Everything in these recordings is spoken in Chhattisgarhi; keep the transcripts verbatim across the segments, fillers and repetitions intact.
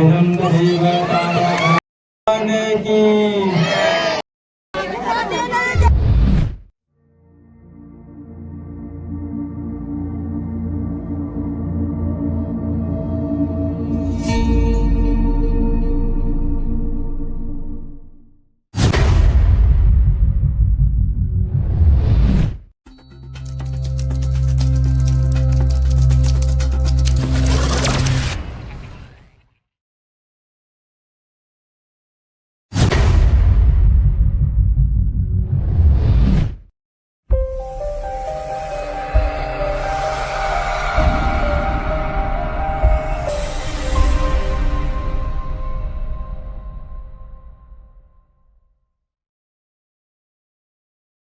भगवान की।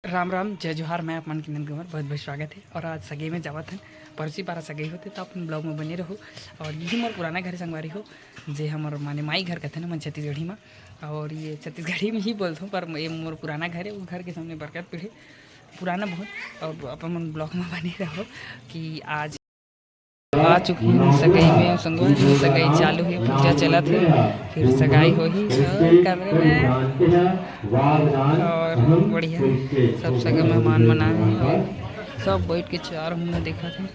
राम राम, जय जोहार। मैं आप मन के नंद कुमार, बहुत बहुत स्वागत है। और आज सगई में जावत हन, पड़ोसी पारा सगई होथे, तो अपन vlog में बने रहो। और यही मोर पुराना घर संगवारी हो, जे हमर माने माई घर कथे ना मन छत्तीसगढ़ी में, और ये छत्तीसगढ़ी में ही बोलथों, पर ये मोर पुराना घर है, वो घर के सामने बरकत पेड़ है, पुराना बहुत। और अपन मन vlog में बने रहो कि आज आ चुकी हूँ सगाई में, संगवारी हो, सगाई चालू है, पूजा चलत है, फिर सगाई होही। और कैमरे में और बढ़िया सब सगा मेहमान मन आए हैं और सब बैठ के चार मुंह देखत है।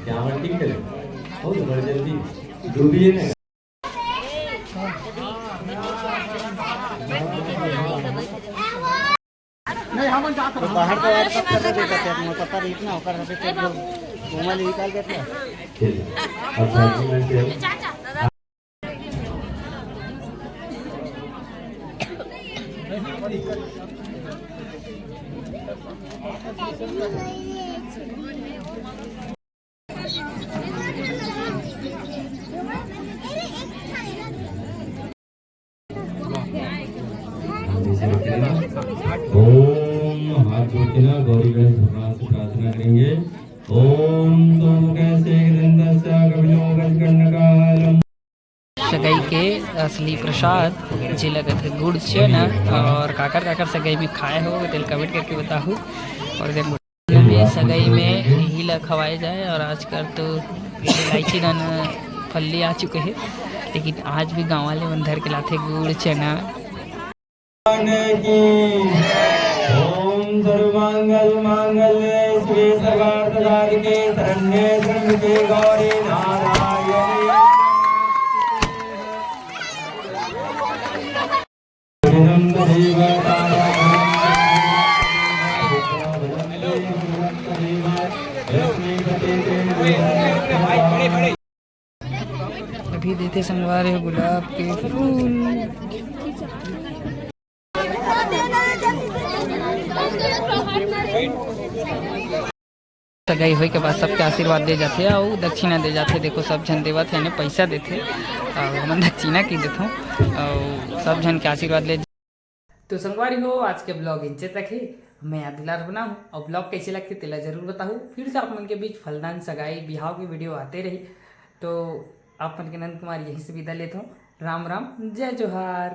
क्या ठीक है? हो तो बड़ी जल्दी डूबिए ना। नहीं, हम जाते हैं। बाहर तो यार सब कर देते थे, अपना पता नहीं इतना होकर रहते थे, जो घूमा ले निकाल देते हैं। चलिए, अब साथ में से ओम, हाथ जोड़ के ना गौरी गणेश भगवान से प्रार्थना करेंगे। ओम सोम कैसे गजंदस्य कपिलो गजकर्णकालम। सगाई के असली प्रसाद जेला कथे गुड़ चना। और काकर काकर सगाई में खाए हो तेल comment करके बताहू। और देख में सगाई में यही ला खवाए जाए। और आजकल तो इलायची दाना फल्ली आ चुके हैं, लेकिन आज भी गाँव वाले मन धर के लाथे गुड़ चना। ओम सर्वमंगल मांगल्ये शिवे सर्वार्थ साधिके शरण्ये त्र्यंबके गौरी नारायणी। अभी देते संगवारी हो गुलाब के फूल। सगाई होए के बाद सबके आशीर्वाद दे जाथे अउ दक्षिणा दे जाथे। देखो, सब झन देवत हे, यानी पैसा देथे अउ हमन दक्षिणा की देथों अउ सब झन के आशीर्वाद ले। तो संगवारी हो, आज के vlog इंचे तक हे। मैं दुलार बनाहूँ अउ vlog कैसे लगथे तेला जरूर बताहू। फिर से आप मन के बीच फलदान, सगाई, बिहाव के video आते रही। तो आप मन के नंद कुमार यहीं से विदा लेथों। राम राम, जय जोहार।